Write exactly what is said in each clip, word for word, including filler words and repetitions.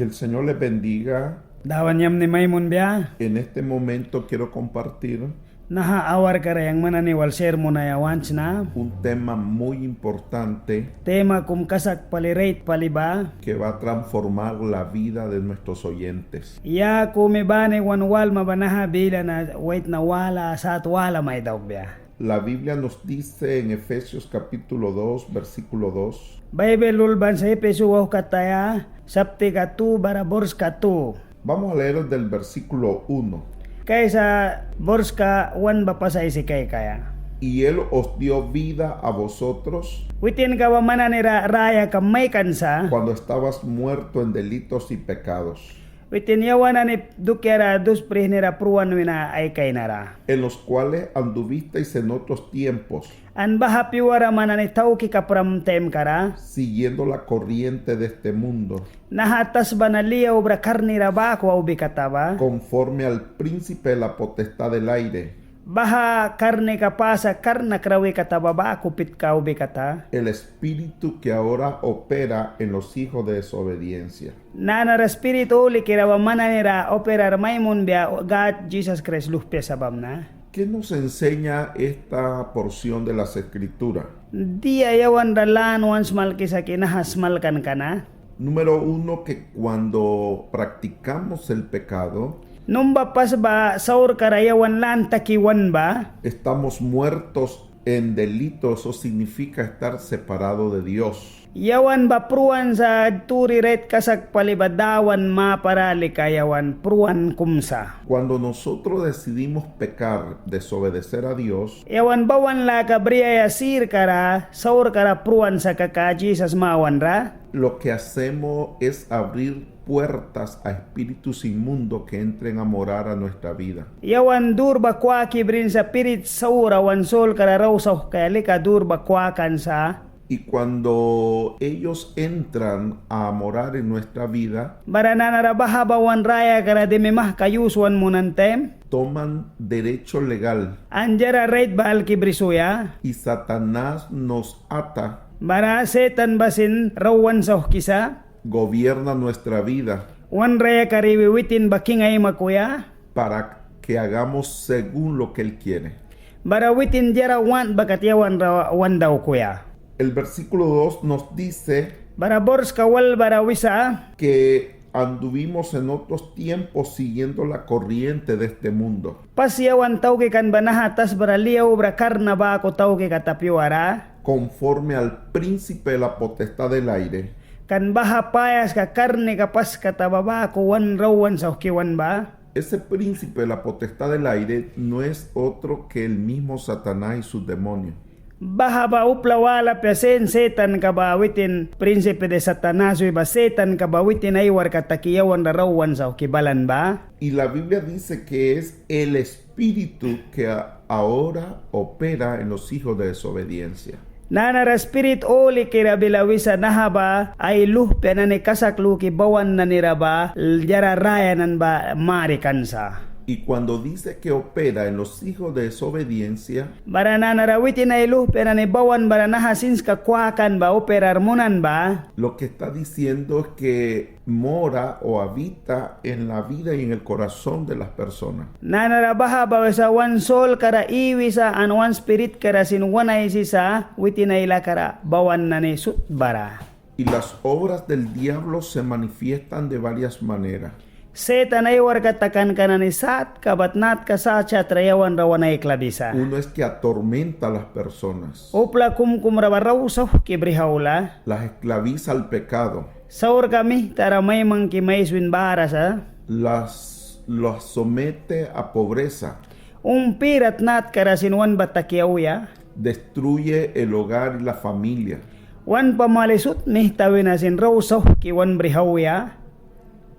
Que el Señor les bendiga. Dawan yamni mai munbia. En este momento quiero compartir Naha awarkara yang man nani wal share munaia want sna. Un tema muy importante. Tema kum kasak pali, rait pali ba. Que va a transformar la vida de nuestros oyentes. Ya kumi bani wan walma ba naha bila na waitna wala sat wala mai daukbia. La Biblia nos dice en Efesios capítulo dos, versículo dos. Baibil ulban sa Epesu wauhkataya, saptika tu bara burska tu. Vamos a leer del versículo uno. Kaisa burska wan ba pas aisi kaikaia. Y él os dio vida a vosotros. Witinka ba man nani ra rayakam maikan sa. Cuando estabas muerto en delitos y pecados. Witin yawan nani dukiara dus prihni ra pruan wina ai kainara. En los cuales anduvisteis en otros tiempos. An baha pyuara man nani tauki kapram taimkara. Siguiendo la corriente de este mundo. Naha tasba na li aubra karnira baku aubi kata ba. Conforme al príncipe de la potestad del aire. Baha karnika pasa karna krawi kata ba baku pitka aubi kata. El espíritu que ahora opera en los hijos de desobediencia. Nanara Spirit Hulikira ba man nani ra operar mai munbia Gad Jisas Kraist luhpia sa bamna. ¿Qué nos enseña esta porción de las Escrituras? Dia yawan ra lan wan smalkisa ki naha smalkanka na. Número uno, que cuando practicamos el pecado, numba pas ba saurkara yawan lan taki wan ba, estamos muertos en delitos, eso significa estar separado de Dios. Yawan ba pruan sa, turi rait kasak pali ba Dawan mapara lika yawan pruan kum sa. Cuando nosotros decidimos pecar, desobedecer a Dios, yawan bawan laka briaia sirkara, saurkara pruan sa kaka Jisas mawanra, lo que hacemos es abrir puertas a espíritus inmundos que entren a morar a nuestra vida. Yawan dur ba kwaki brin sa, spirit saura wan solkara rau sauhkaia lika dur ba kwakan sa. Y cuando ellos entran a morar en nuestra vida, bara nanara baha ba wan rayakara dimi mahka yus wan munan taim, toman derecho legal. An diara rait ba alki brisuya. Y Satanás nos ata. Bara Setan ba sin rau wan sauhkisa. Gobierna nuestra vida. Wan rayakara iwi witin ba king aimakuya. Para que hagamos según lo que él quiere. Bara witin diara want ba kat yawan ra wan daukuya. El versículo dos nos dice, bara burska wal bara wisa, que anduvimos en otros tiempos siguiendo la corriente de este mundo. Pas yawan tauki kan ba naha tasbara li aubra karna baku tauki kata pyuara. Conforme al príncipe de la potestad del aire. Kan baha payaska karnika pas kata ba baku wan rau wan sauhki wan ba. Ese príncipe de la potestad del aire no es otro que el mismo Satanás y sus demonios. Baha ba upla wala apia sin Setanka ba witin, príncipe de Satanás wi ba Setanka ba witin ai warkka taki yawan ra rau wan sauhki balan ba. Y la Biblia dice que es el espíritu que a-, ahora opera en los hijos de desobediencia. Nanara Spirit Hulikira bila wisa naha ba ai luhpia nani kasak luki bawan nani ra ba diara raya nani ba marikan sa. Y cuando dice que opera en los hijos de desobediencia, bara nanara witin ai luhpia nani bawan bara naha sinska kwakan ba operar munan ba, lo que está diciendo es que mora o habita en la vida y en el corazón de las personas. Nanara baha ba wisa wan solkara iwisa an wan spiritkara sin wan aisisa witin ai lakara bawan nani sut bara. Y las obras del diablo se manifiestan de varias maneras. Setan ai warkka takanka nani satka ba tnatka sat sat ra yawan ra wan aiklabisa. Uno es que atormenta a las personas. Upla kum kum ra ba rau sauhki brih aula. Las esclaviza al pecado. Saurka mihtara mai mangki mai swin bara sa. Las, las somete a pobreza. Umpira tnatkara sin wan ba taki auya. Destruye el hogar y la familia. Wan pamali sut mihta wina sin rau sauhki wan brih auya.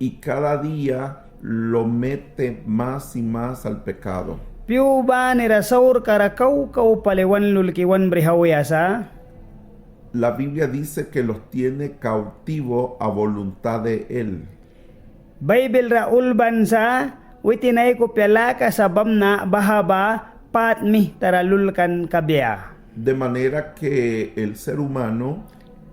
Y cada día lo mete más y más al pecado. Pyu banira saurkara kau kau pali wan lulki wan brih auya sa. La Biblia dice que los tiene cautivo a voluntad de él. Baibil ra ulban sa, witin ai kupia laka sa bamna baha ba pat mihtara lulkan kabia. De manera que el ser humano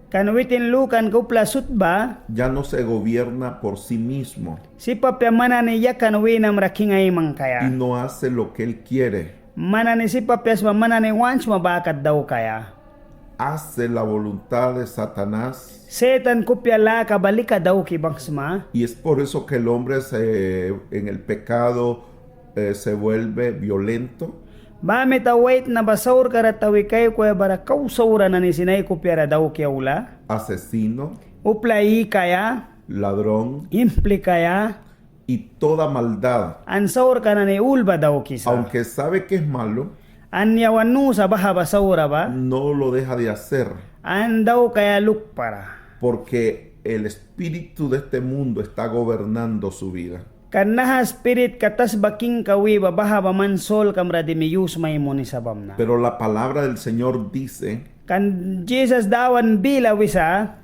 Kan witin lukanka upla sut ba. Ya no se gobierna por sí mismo. Sip apia man nani yakan winam ra king aimangkaia. Y no hace lo que él quiere. Man nani sip apia sma man nani want sma ba kat daukaia. Hace la voluntad de Satanás. Setan kupia laka ba lika dauki banghwisma. Y es por eso que el hombre se, en el pecado, eh, se vuelve violento. Baha mita waitna ba saurka ra tawi kaikuya bara kau saura nani sin ai kupia ra dauki aula. Asesino. Upla ikaia. Ladrón. Implikaia. Y toda maldad. An saurka nani ul ba daukisa. Aunque sabe que es malo. An yawan nu sa baha ba saura ba. No lo deja de hacer. An daukaia lukpara. Porque el espíritu de este mundo está gobernando su vida. Kan naha spiritka tasba kingka wi ba baha ba man solkam ra dimi yus mai munisa bamna. Pero la palabra del Señor dice. Kan Jisas Dawan bila wisa.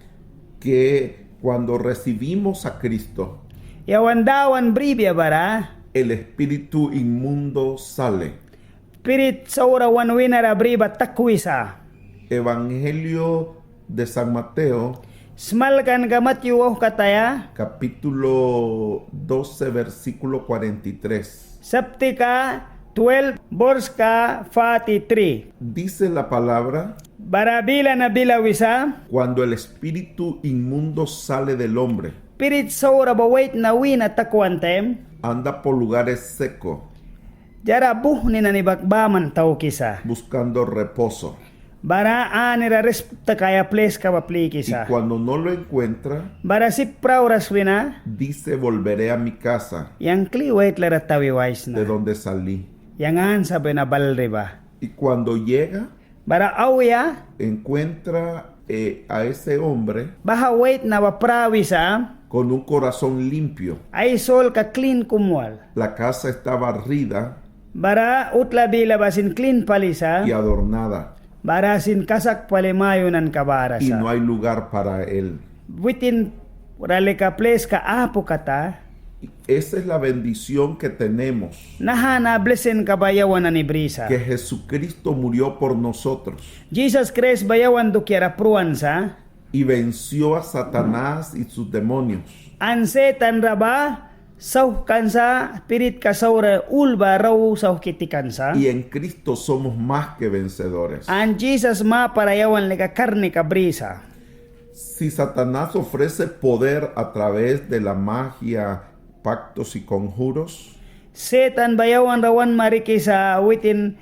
Que cuando recibimos a Cristo, yawan Dawan bribia bara, el espíritu inmundo sale. Spirit saura wan wina ra bri ba takwisa. Evangelio de San Mateo, smalkanka Matyu wauhkataya, capítulo doce, versículo cuarenta y tres. Saptika twelve, borska forty three. Dice la palabra. Bara bila na bila wisa. Cuando el espíritu inmundo sale del hombre. Spirit saura ba waitna wina takwan taim. Anda por lugares seco. Diara buhni nani ba baman taukisa. Buscando reposo. Bara anira ris takaia pliska ba plikisa. Y cuando no lo encuentra, bara sip prauras wina, dice: "Volveré a mi casa, yang kli watla ra tawi waisna, de donde salí, yang ansa ba wina balri ba." Y cuando llega, bara auya, encuentra, eh, a ese hombre, baha waitna ba prawisa, con un corazón limpio, ai solka klin kum wal, la casa está barrida, bara utla bila ba sin klin pali sa, y adornada, bara sin kasak pali mayunanka bara sa, y no hay lugar para él. Witin ra lika pliska apu kata. Esa es la bendición que tenemos. Naha na blisinka ba yawan nani brisa. Que Jesucristo murió por nosotros. Jisas Kraist ba yawan dukiara pruan sa. Y venció a Satanás y sus demonios. An Setan ra ba sauhkan sa, spiritka saura ul ba rau sauhki tikan sa. Y en Cristo somos más que vencedores. An Jisas mapara yawan lika karnika brisa. Si Satanás ofrece poder a través de la magia, pactos y conjuros, Setan ba yawan ra wan marikisa witin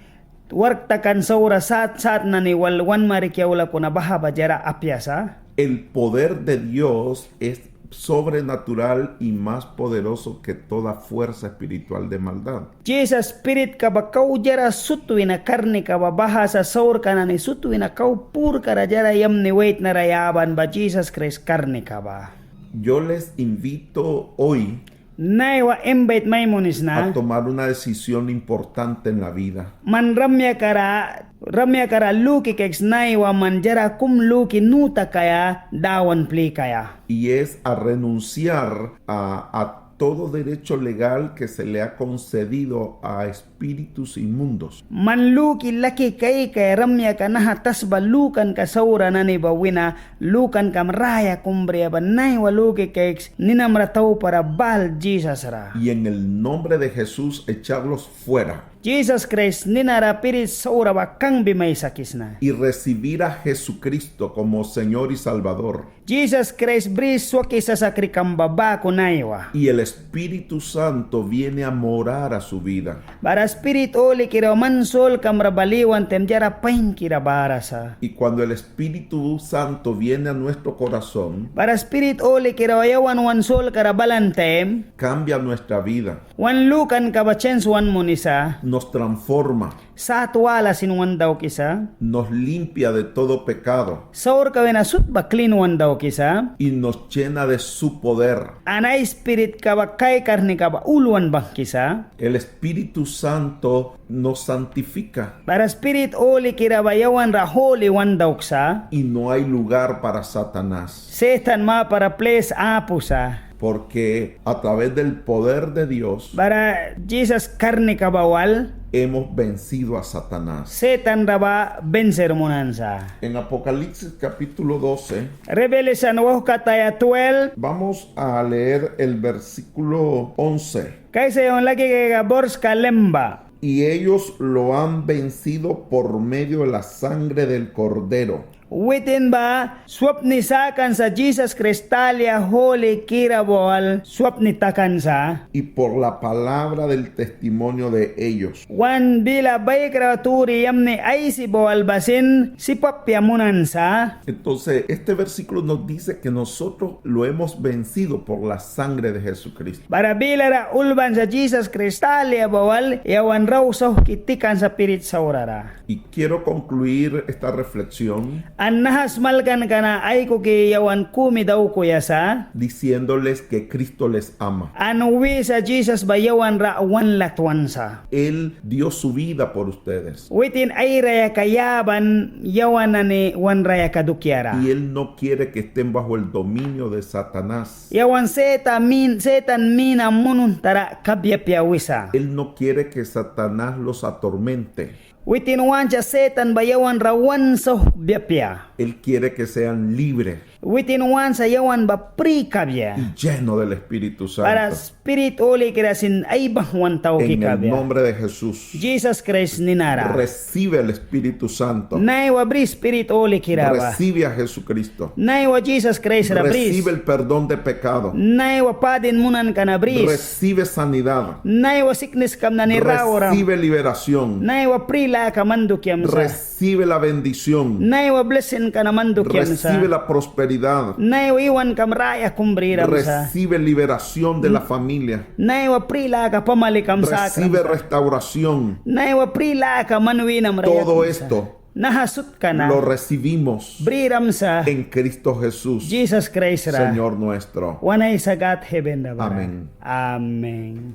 wark takan saura sat sat nani wal wan mariki aula, kuna baha ba diara apia sa. El poder de Dios es sobrenatural y más poderoso que toda fuerza espiritual de maldad. Jisas spiritka ba kau diara sut wina karnika ba baha sa, saurka nani sut wina kau purkara diara yamni waitna ra yaban ba Jisas Kraist karnika ba. Yo les invito hoy, naiwa invait mai munisna, a tomar una decisión importante en la vida. Man ramyakara, ramyakara luki kaiks naiwa man diara kum luki nu takaia Dawan plikaia. Y es a renunciar a, a todo derecho legal que se le ha concedido a espíritus inmundos. Man luki laki kaikaia ramyaka naha tasba lukanka saura nani ba wina, lukankam raya kum bria ba naiwa luki kaiks ninam ra taupara bal Jisas ra. Y en el nombre de Jesús echarlos fuera. Jisas Kraist nina ra spirit saura ba kangbi mai sakisna. Y recibir a Jesucristo como Señor y Salvador. Jisas Kraist bri swaki sasakrikam ba baku naiwa. Y el Espíritu Santo viene a morar a su vida. Bara Spirit Hulikira ba man solkam ra bal iwan taim diara painkira bara sa. Y cuando el Espíritu Santo viene a nuestro corazón, bara Spirit Hulikira ba yawan wan solkara balan taim, cambia nuestra vida. Wan lukanka ba chens wan munisa. Nos transforma. Sat wala sin wan daukisa. Nos limpia de todo pecado. Saurka wina sut ba klin wan daukisa. Y nos llena de su poder. An ai spiritka ba kaikarnika ba ul wan bangkisa. El Espíritu Santo nos santifica. Bara Spirit Hulikira ba yawan ra huli wan dauksa. Y no hay lugar para Satanás. Setan mapara plis apu sa. Porque a través del poder de Dios, bara Jisas karnika ba wal, hemos vencido a Satanás. Setan ra ba vencer munan sa. En Apocalipsis capítulo doce, Revelation wauhkataya twelve, vamos a leer el versículo once. Kaisa yawan laki kaikaia borska eleven ba. Y ellos lo han vencido por medio de la sangre del Cordero. Witin ba swapni sakan sa Jisas Kraist talia hulikira ba wal swapni takan sa. Y por la palabra del testimonio de ellos. Wan bila baikra turi yamni aisi ba wal ba sin sip apia munan sa. Entonces, este versículo nos dice que nosotros lo hemos vencido por la sangre de Jesucristo. Bara bilara ulban sa Jisas Kraist talia ba wal yawan rau sauhki tikan sa spirit saura ra. Y quiero concluir esta reflexión. An naha smalkanka na aikuki yawan kumi daukuya sa. Diciéndoles que Cristo les ama. An wisa Jisas ba yawan ra wan latwan sa. Él dio su vida por ustedes. Witin ai rayaka yaban yawan nani wan rayaka dukiara. Y Él no quiere que estén bajo el dominio de Satanás. Yawan Setan min, Setan mina munuhnta ra kabia apia wisa. Él no quiere que Satanás los atormente. Witin want sa Setan ba yawan ra wan sauhkbia apia. Él quiere que sean libres. Witin want sa yawan ba pri kabia. Y lleno del Espíritu Santo. Bara Spirit Hulikira sin aibangwan tauki kabia. En el nombre de Jesús. Jisas Kraist nina ra. Recibe el Espíritu Santo. Naiwa bri Spirit Hulikira ba. Recibe a Jesucristo. Naiwa Jisas Kraist ra bris. Recibe el perdón de pecado. Naiwa padin munanka na bris. Recibe sanidad. Naiwa sikniskam nani rawram. Recibe liberación. Naiwa pri laka man dukiam sa. Recibe la bendición. Naiwa blesinka na man dukiam sa. Recibe la prosperidad. Naiwa iwankam raya kum briram sa. Recibe liberación de la familia. Naiwa pri laka pamalikam sakram sa. Recibe restauración. Naiwa pri laka man winam raya kum sa. Todo esto Naha sutka na. Lo recibimos. Briram sa. En Cristo Jesús. Jisas Kraist ra. Señor nuestro. Wan Aisa Gad heben ra bara. Amén. Amen.